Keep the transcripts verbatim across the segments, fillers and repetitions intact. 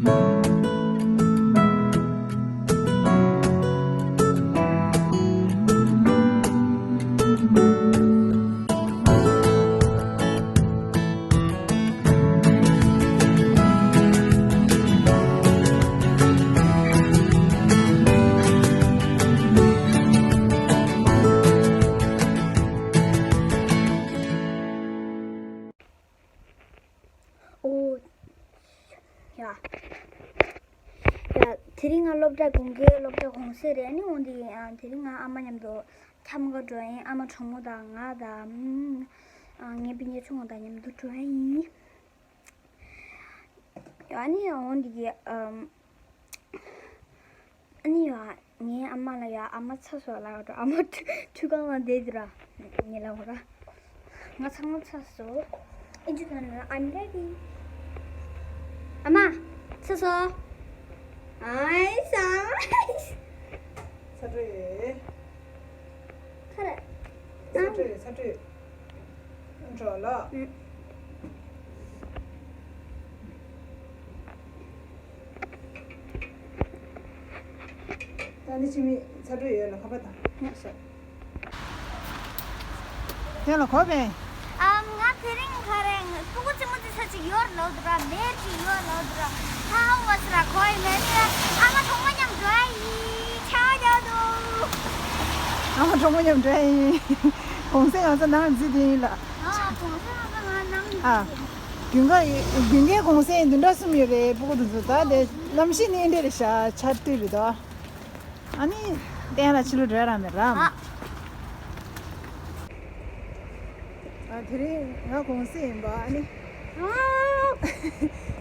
ཨོ། ཡ། ཡ། དེ་རིང་ང་སློབ་གྲྭ་དགུན་ཁའི་སློབ་གྲྭ་གུང་སེང་རེད། ཨ་ནི་འོན་ཏེ་ཡང་དེ་རིང་ང་ཨ་མ་མཉམ་དུ་འཁྱམ་ག་འགྲོ་ཡིན། ཨ་མ་གྲོགས་མོ་དང་ང་དང་། ཨ། ངའི་སྤུན་ཀྱག་ཆུང་བ་དང་མཉམ་དུ་འགྲོ་ཡིན། ཡ། ཨ་ནི་འོན་ཏེ་ཨམ། ཨ་ནི་ཡ། ངའི་ཨ་མ་ལ་ཡ། ཨ་མ་ཚ་སོང་ལབ་འགྲོ། ཨ་མ་ཁྲུས་ཁང་ལ་བསྡད་འདུག་ར། ངས་ལབ་ར། ང་ཚང་མ་ཚ་སོང་། ཨེ་འཇུ་ཐ་ན། I'm ready. ཨ་མ་ཚ་སོང་། ཨའི་ས། ཚ་དྲོད། ཁ་ར། ཚ་དྲོད། ཚ་དྲོད། འགྲོ་ལ། ཨུ། ད་ནི་ཕྱི་མི་ཚ་དྲོད་ཡོད་ལ་ཁ་པར་དང་། ཡ། ཤ། དེ་ལ་གོ་བས། ཨམ། ང་དེ་རིང་ག་རེ། སྤུ་གུ་ཙི་མོ་ཙི་ས་ཅིག་ཡོད་ལབ་འདུག་ར། བེར་ཅིག་ཡོད་ལབ་འདུག་ར། ཧ་ཧ་མ་སི་ར་ཁོ་ཡི་མེད་ནི། ཨ་མ་གྲོགས་མོ་མཉམ་འགྲོ་ཡ་ཡིན། ཆ་རྒྱག་འདུག་ཨ་མ་གྲོགས་མོ་མཉམ་འགྲོ་ཡ་ཡིན། གུང་སེང་ང་ཚོ་ནང་འཛུལ་དེ་ཡིན་ལ། ཨ། གུང་སེང་ང་ཚོ་ང་ནང་འཛུལ་ཨ། དེ་ཡིན། དགུན་ཁ། དགུན་ཁའི་གུང་སེང་བདུན་ཕྲག་གསུམ་ཡོད་རེད། སྤུ་གུ་དེ་ཚོ། ད་དེ་གནམ་གཤིས་ནི་འདི་འདྲ་རེད་ཤག་ཆར་དུས་རེད་དོ། ཨ་ནི་བསྟན་ལ་ཕྱི་ལོགས་འགྲོ་ཡ་རག་མེད་ར། ཨ། ཨ། དེ་རིང་ང་གུང་སེང་ཡིན་པ། ཨ་ནི། ཨ།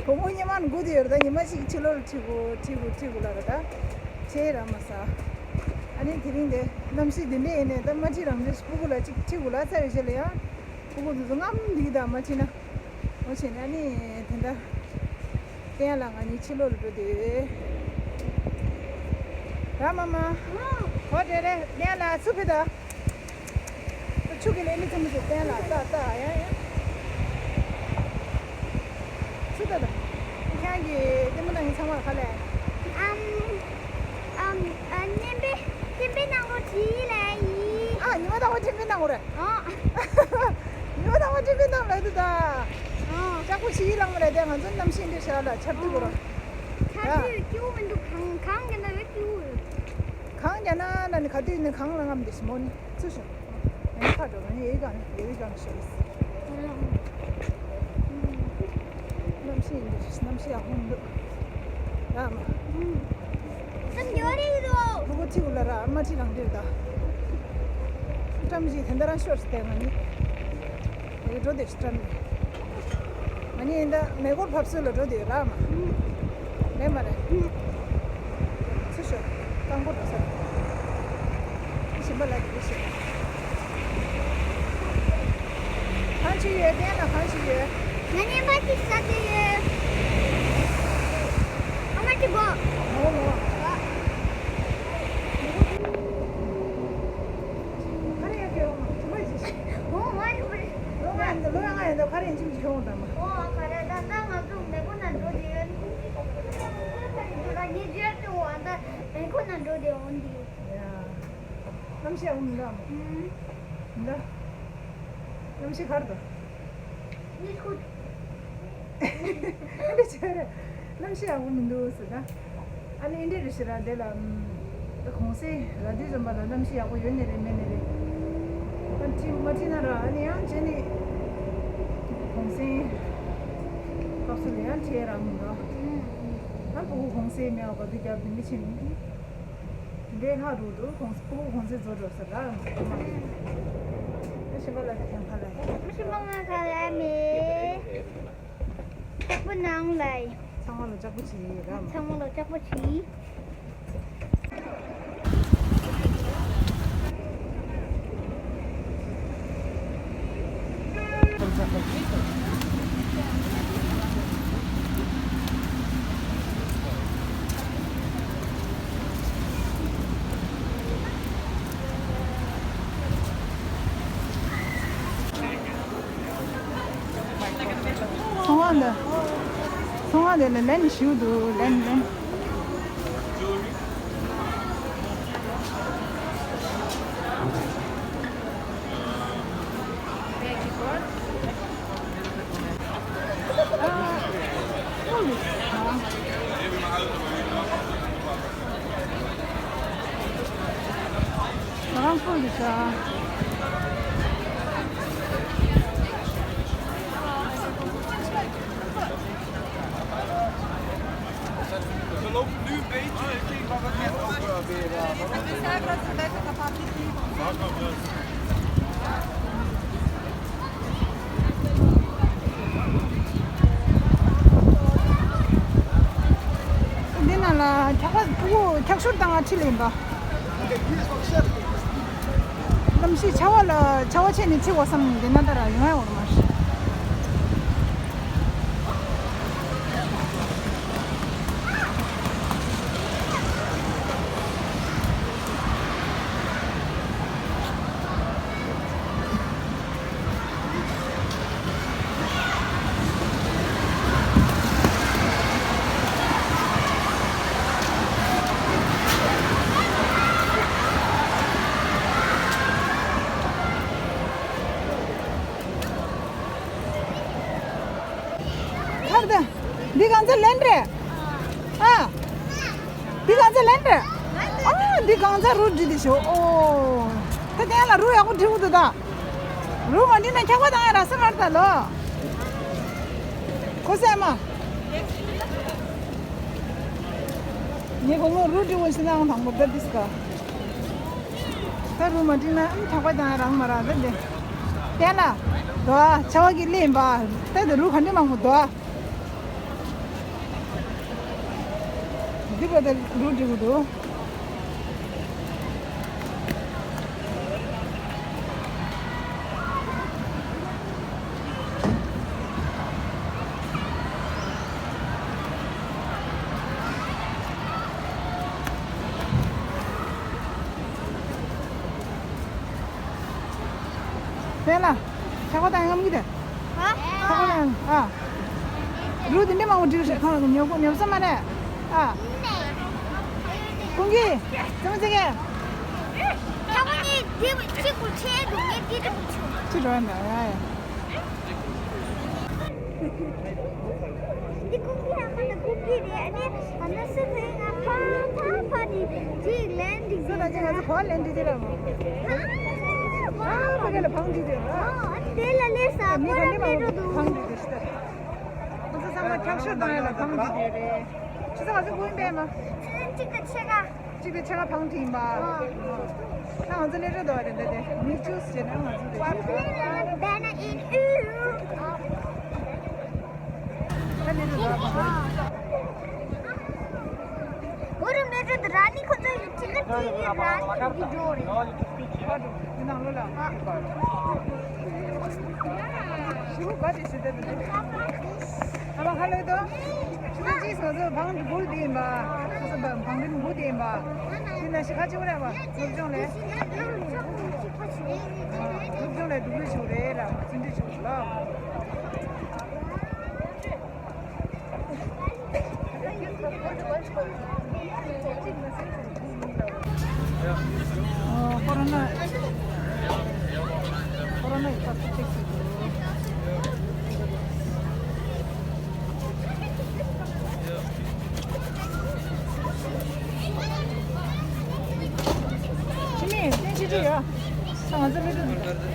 བུ་མོ་སྔོན་མ་ནས་སྒུག་བསྡད་ཡོད་རེད། ད་ཉི་མ་གཅིག་ཕྱི་ལོགས་ལ་ཁྲིད་དགོས། ཁྲིད་དགོས། ཁྲིད་དགོས་ལབ་རེད། ད་ཁྲིད་རག་མ་སོང་། ཨ་ནི་དེ་རིང་དེ་གནམ་གཤིས་འདི་འདྲ་ཡིན་ནའི་ད་མ་ཁྲིད་རང་རེད། སྤུ་གུ་ལ་གཅིག་ཁྲིད་དགོས་ལབ་ཚར་བའི་རྗེས་ལ་ཡང་སྤུ་གུ་དེ་ཚོ་རྔམ་འདི་གི་ད་མ་ཁྲིད་ན། འོ་བྱས་ནས་ཨ་ནི་དེ་འདྲ། བསྟན་ལ་ང་གཉིས་ཕྱི་ལོགས་ལ་འགྲོ་དུས། ར་མ་མ། ཨ། གོ་དེ་རེད། བསྟན་ལ་ཚུར་ཕེབས་ད། ཆུ་གི་ལས་མི་ཚང་མ་ཚོ་བསྟན་ལ་ལྟ་ལྟ་ཡ་ཡ། ཚུར་ལྟ་ད། ཁྱེད་ཀྱི་ལྟད་མོ་ནང་གི་ཚང་མ་ལ་ཁ་ལས། ཨམ། ཨམ། ཨ། ཉན་པའི་ཉན་པའི་ནང་ལོ་བྲིས་ལ་ཡིན། ཨ། ཉི་མ་དང་པོ་ཁྲིམས་པའི་ནང་ལོ་རེད། ཨ། ཉི་མ་དང་པོ་ཁྲིམས་པའི་ནང་ལོ་དུ་ད། ཨ། ལྕགས་པོ་ཞིག་ལངས་མ་རེད་དེ། ང་ཚོ་གནམ་གཤིས་འདི་ཤར་ལ་ཆར་དུས་གོ་ར། ཆར་དུས་སྐྱིད་པོ་མི་འདུག་གངས་གངས་རྒྱག་ན་ཡོད་སྐྱིད་པོ་ཡོད། གངས་རྒྱག་ན་ན་ནི་ག་དུས་ནི་གངས་ལ་རྔམ་འདི་ཞིག་མོ་ནི་ཚུར་ཤོག་ཡང་ཁ་འགྲོ་ན་ཡའི་གང་ཡའི་གང་ཤོར། གནམ་གཤིས་འདི་གནམ་གཤིས་ཡག་པོ་མི་འདུག་ཡ་མ། ཨམ། ཡོད་རེད་དོ། ཕྲུ་གུ་ཁྲིད་དགོས་ལ་ར། མ་ཁྲིད་རང་འདིར་ད། བཀྲམ་ཞིག་དེ་འདྲ་རང་ཤོར་སྟེ་ང་ནི། དེ་ག་འགྲོ་དེ་བཀྲམ་ནས། ང་ནི་ཡིན་ད་མེ་འཁོར་ཕབ་སྲོལ་ལ་འགྲོ་དེ་ར་མ། མེད་མ་རེད། ཚུར་ཤོག་རྐང་པ་འགྲོ་ས་རེད། ཞིམ་པ་ལ་དེ་ཤོག་གང་ཞིག་ཡོད། བསྟན་ལ་གང་ཞིག་ཡོད། ང་ནི་མ་ཅིག་ཟ་དེ་ཡོད། ཨ་མ་ཅིག་གོ། ཨོ་ཨོ། ག་རེ་ཡོད་ཀྱི་ཨོ་མ་ཅིག་མ་ཅིག་ཨོ་མ་ཅིག་མ་ཅིག་ལོ་ང་ལོ་ང་ཡོད་དོ། ག་རེ་ཡིན་ཅིག་མ་ཅིག་ཁྱོད་འོང་དང་མ། ཨོ་ཨ། ག་རེ་ད་ད་ང་ཚོ་མེ་འཁོར་ན་འགྲོ་དེ་ཡོད། ངེད་ཅག་ཏུ་འོང་ད་མེ་འཁོར་ན་འགྲོ་དེ་འོང་དེ་ཡོད། ཡ། གནམ་གཤིས་ཡག་པོ་མི་འདུག་ཨ་མ། ཨུམ། མི་འདུག་གནམ་གཤིས་ག་རེ་འདུག་གནམ་གཤིས་ཡག་པོ་མི་འདུག་ཟེར་ད། གནམ་གཤིས་ཡག་པོ་མི་འདུག་ཟེར་ད། ཨ་ནི་འདི་འདྲ་རེད་ཤག་ར། དེ་ལ་ཨམ། གུང་སེང་རག་དུས་ཙམ་པ་ལ་གནམ་གཤིས་ཡག་པོ་ཡོད་ནི་རེད་མེད་ནི་རེད། ཨ་ཁྲིད་མ་ཁྲིད་ན་ར། ཨ་ནི་ཡང་བྱས་ནི། གུང་སེང་སྐབས་སུ་ལ་ཡང་ཁྲིད་རག་མི་འདུག་ཨ་ཕྲུ་གུ་གུང་སེང་མེད་པ་བར་དུ་རྒྱབ་དེ་འདྲ་བྱས་ནི། འདྲེ་ལྷག་འགྲོ་འདུག་གུང་སེང་གུང་སེང་རྫོགས་འགྲོ་ཟེར་ར། ཨ་ཞིམ་པ་ལ་ཐེངས་ཁ་ལ། ཨ་ཞིམ་པ་ང་ཁ་ལ་མེད། ལྕགས་པོ་ནང་ལ་ཡིན། ཚང་མ་ལ་ལྕགས་པོ་བྱེད་ཡིན་ར། ཚང་མ་ལ་ལྕགས་པོ་བྱེད་ཡིན། ཚོང་བ་འདི། ཚོང་བ་ དེ་ལ་ལན་ཞུ་འདུག་ལན་ལན། འདི་ནང་ལ་འཁྱག་པ་ཕྲུ་གུ་འཁྱག་ཤོར་བཏང་བ་ཁྲིད་ལེན་པ། གནམ་གཤིས་ཆར་པ་ལ་ཆར་པ་ཆད་ནས་ཕྱི་བ་བསམ་འདི་ན་ད་ར་ཡོང་ཡ་འོར་མ་ཤི། ཚར་ད། འདི་གང་ཚ་ལེན་རེད། ཨ། འདི་གང་ཚ་ལེན་རེད། ཨ། འདི་གང་ཚ་རུ་འདྲི་དེ་ཤོ། ཨོ། ད་དེ་ལ་རུ་ཡག་པོ་འདྲི་གི་འདུག་ད། རུ་མ་འདྲི་ན་འཁྱག་པ་བཏང་ཡ་ར་ས་མར་ད་ལོ། གོ་སེ་མ། ངས་གོ་ངོ་རུ་འདྲི་བོ་ཤི་ནའང་དང་པོ་ད་འདིས་ཀ། ད་རུ་མ་འདྲི་ན་འཁྱག་པ་བཏང་ཡ་རང་མ་ར་ད་འདི། དེ་ལ། དོ་ཨ་ཆ་བ་གི་ལེན་པ། ད་དེ་རུ་ག་འདྲི་མང་པོ་དོ་ཨ། འདི་བ་དེ་རུ་འགྲིག་གི་འདུག་དེ་ལ། ཆག་པ་དང་ཡང་མི་དེ། ཧ། ཆག་པ་དང་ཨ། རུ་དེ་འདྲ་མང་པོ་འགྲིག་ཤག་ཁང་ལ་ཉོ་གོ་ཉོ་ས་མ་རེད་ཨ། ཀུང་གི། ཙམ་ཙི་གི། ཆག་པ་ནི་དེ་གཅིག་པུ་ཆེ་འདུག་ངས་དེ་དེ་པུ་ཆུ། ཅི་འགྲོ་ཡ་འདྲ་ཡ་ཡ། འདི་ཀུང་གི་ཨ་མ་དང་ཀུང་གི་རེད། ཨ་ནི་ཨ་མ་སི་ཕེ་ང་ཕ་ཕ་ཕ་ནི་ཅིག་ལན་འགྲིག་སོ་ན་ཅི་ང་ཚོ་གོ་ལན་འགྲིག་དེ་ར་མོ། ཨ་ཕ་ག་ལ་ཕང་འགྲིག་དེ་ར། ཨ་ནི་དེ་ལ་ལས་ས་ཨ་ནི་ཕ་ནི་མ་ཕང་འགྲིག་དེ་ཤི་ད། ང་ཚོ་ཚང་མ་འཁྱག་ཤོར་བཏང་ཡ་ལ་ཕང་འགྲིག་དེ་རེད། ཤི་ས་ང་ཚོ་ཀུན་པས་མ། ཅིག་གི་ཆེ་ག་གཅིག་དེ་ཆ་ག་ཕང་ཁྲིད་ཡིན་པ། ད་ང་ཚོ་སླེབས་འགྲོ་འདུག་རེད། འདི་དེ་མི་ཅུས་བྱས་ན་ང་ཚོ་རེད། Banana in you. ད་སླེབས་འགྲོ་འདུག་ཨ། གོ་རིམ་སླེབས་འགྲོ་འདུག་ར་ནི་ཁོ་ཚོ་ཡི་ཅི་ག་ཅི་གི་ར་ནི་གི་འགྲོ་རེད། འདི་ནང་ལོགས་ལ། ཞི་བོ་ག་དེ་ཞི་བདེ་དེ། ཨ་མ་ཁ་ལོས་དོ། ཆུ་ཚོད་གཅིག་སོ་སོ་བང་འབུར་དེ་ཡིན་པ། སོ་སོ་བང་འབུར་དེ་ཡིན་པ། དེ་ན་ཤི་ཁ་ཆེ་བ་རེད་པ། སློབ་སྦྱོང་ལས། སློབ་སྦྱོང་ལས་སྡུག་རུས་ཆུ་རེད་ར་བརྩོན་འགྲུས་ཆུ་ལ། ཨོ། ཀོ་རོ་ན། ཀོ་རོ་ན་ཡི་པཱ་སི་པོར་ཊི་ཅེག་བྱེད་དགོས། ཅི་ནས་བསྟན་བྱེད་ཀྱི་ཡོད། ང་ཚོ་སླེབས་འགྲོ་འདུག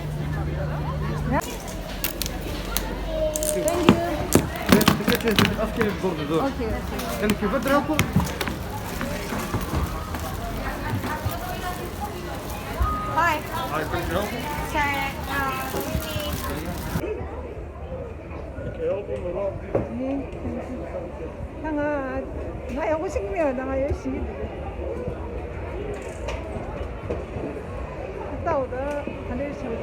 Thank you. After you go to the door. Okay, okay. Can you give a drapo? Hi. Hi, can you help? Can, uh, we need Okay, help him around. ད་ང་ང་ཡག་པོ་ཤེས་ཀྱི་མེད་པ། ད་ང་ཡོད་ཤེས་ཀྱི་འདུག་ད་འོ་ད་ག་འདྲས་བྱེད་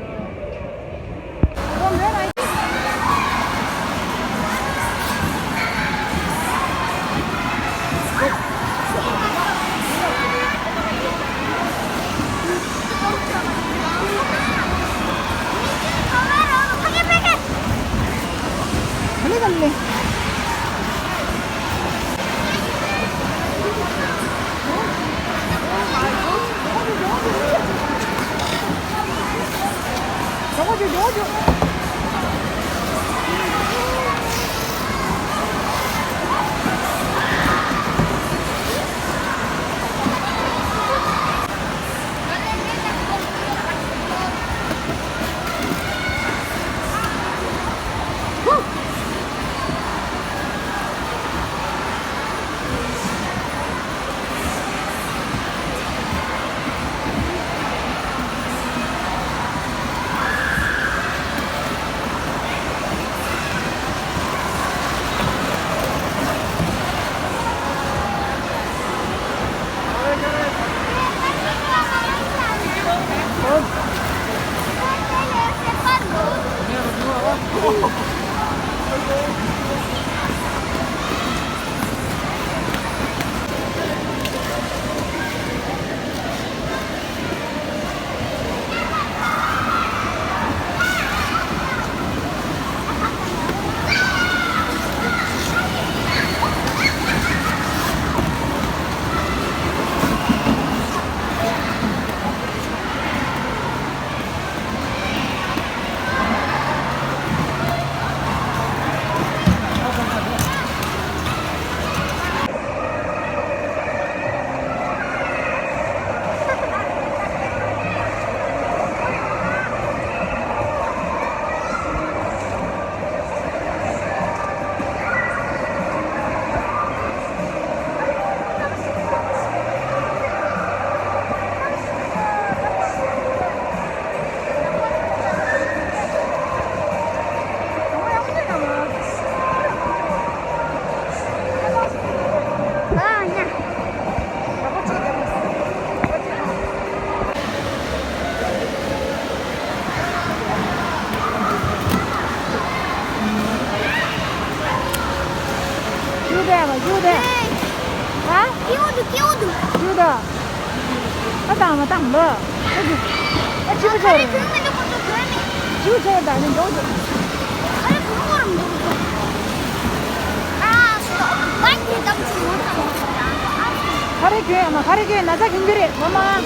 དགོས་རེད། ག་ལེ་ག་ལེ། བཞུགས་བསྡད་པ། བཞུགས་བསྡད། ཨ། སྐྱིད་པོ་འདུག་སྐྱིད་པོ་འདུག་བཞུགས་བསྡད། ཨ་དང་མ་དང་ལོ། ཨ་ཅི། ཨ་ཅི་བ་ཆོར། ཁ་རེ་གྱོན་མི་འདུག་ཁོ་ཚོ་གྱོན་མེད། ཅི་བ་ཆོར་དང་ནི་འགྲོ་འགྲོ། ཁ་རེ་གྱོན་བར་མི་འདུག་ཁོ་ཚོ། ཨ་སུ་དང་བ་དེ་དམ་ཚིག་ངོ་ཚ་ངོ་ཚ་དང་ཨ་སུ། ཁ་རེ་གྱོན་ཡ་མ། ཁ་རེ་གྱོན་ན་ཚ་གྱོན་རྒྱུ་རེད་མ་མ།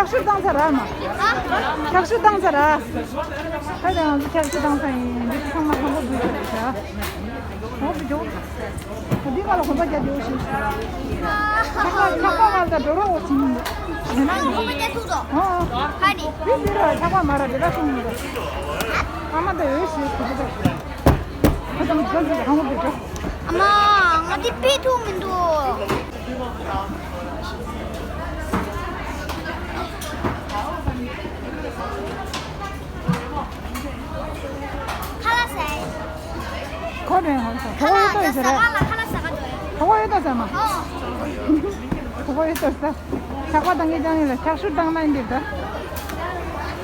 ཁྱག་ཤུར་བཏང་ཚར་ར་མ། ཁྱག་ཤུར་བཏང་ཚར་ར། ད་ང་ཚོ་ཁྱག་ཤུར་བཏང་ཚར་ཡིན། འདི་ཚང་མ་ཁང་པ་འཛུལ་ཚར་རེད་ཤག་འོ་བི་འགྲོ། འདི་ག་ལ་གོམ་པ་རྒྱག་རྒྱུ་ཞིག་ཆག་པ་ཆག་པ་ག་ལ་འགྲོ་རོགས་འོ་ཞིག་མི་འདུག་དེ་ན་ཡིན། གོམ་པ་རྒྱག་ཐུབ་དོ། ཨ་ཨ། ཧ་ནི། འདི་འདི་ར་ཆག་པ་མ་ར་འདི་ལ་སོང་མི་འདུག་ཨ་མ་ད་འོ་ཞིག་གོམ་པ་རྒྱག་ཁ་སང་ཁ་སང་ཧང་པོ་འགྲོ། ཨ་མ། ང་འདི་ཕུད་ཐུབ་མི་འདུག་ཁ་ལག་ཟས། ཁོ་ནས་ཧང་སང་ཁ་ཁོ་ཡོད་ལག་ཟ་ས་རེད། ག་ལ་ཁ་ལག་ཟ་ག་འགྲོ་ཡ། ཁོ་ཡོད་ད་ཟ་མ། ཨོ། ཁོ་ཡོད་ད་ཟ། ཆག་པ་བཏང་གི་ཅང་ཡིན་ལ་ཁྱག་ཤུར་བཏང་ན་ཡིན་འདི་ད།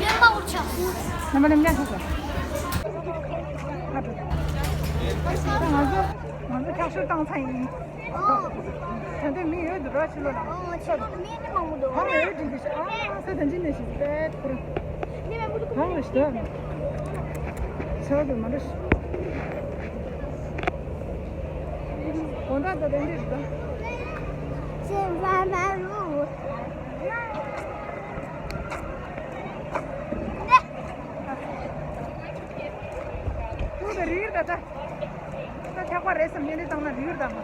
ཡོན་པ་འུར་ཆག་ནམ་པ་ནམ་རྒྱ་ཆག་ས། ང་ཚོ་ང་ཚོ་ཁྱག་ཤུར་བཏང་ཚར་ཡིན། ད་ལྟ་མི་ཡོད་འདུག་ར་ཕྱི་ལོགས་ལ། ཨོ། ཕྱི་ལོགས་མི་ནི་མང་པོ་འདུག་ཧ་ལས་ཡོད་འགྲིག་གི་ཤག་ཨ་ས་དང་ཅི་ནས་ཤིག་པད་ཁུར། མི་མང་པོ་འདུག་ཧ་ལས་ཤི་ད། ས་དུ་མ་འདྲ་ཤི། གོང་ད་ད་དེ་འདྲ་རེད་ད། སེམས་པ་མ་རུ། ཁྱོད་ཀྱི་རིགས་ད་ལྟ། ད་ཆག་པ་རེད་བསམ་ཉེ་རེ་བཏང་ན་རིགས་དང་མ།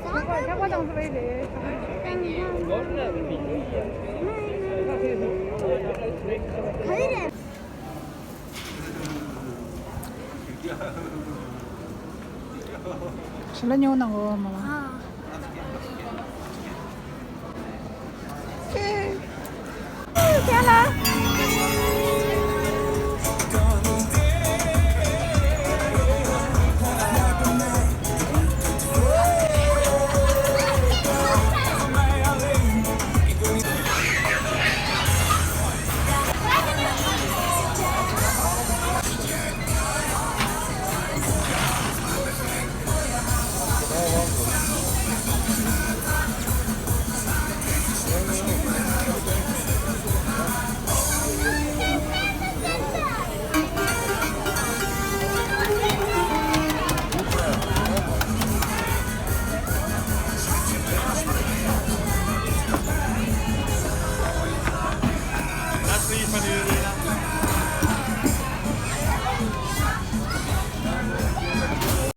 ཆག་པ་ཆག་པ་བཏང་ཐུབ་པ་ཡིན་ལེ། ག་རེ་རེད། ཞི་ལ་ཉོ་ན་འོ་མ་མ།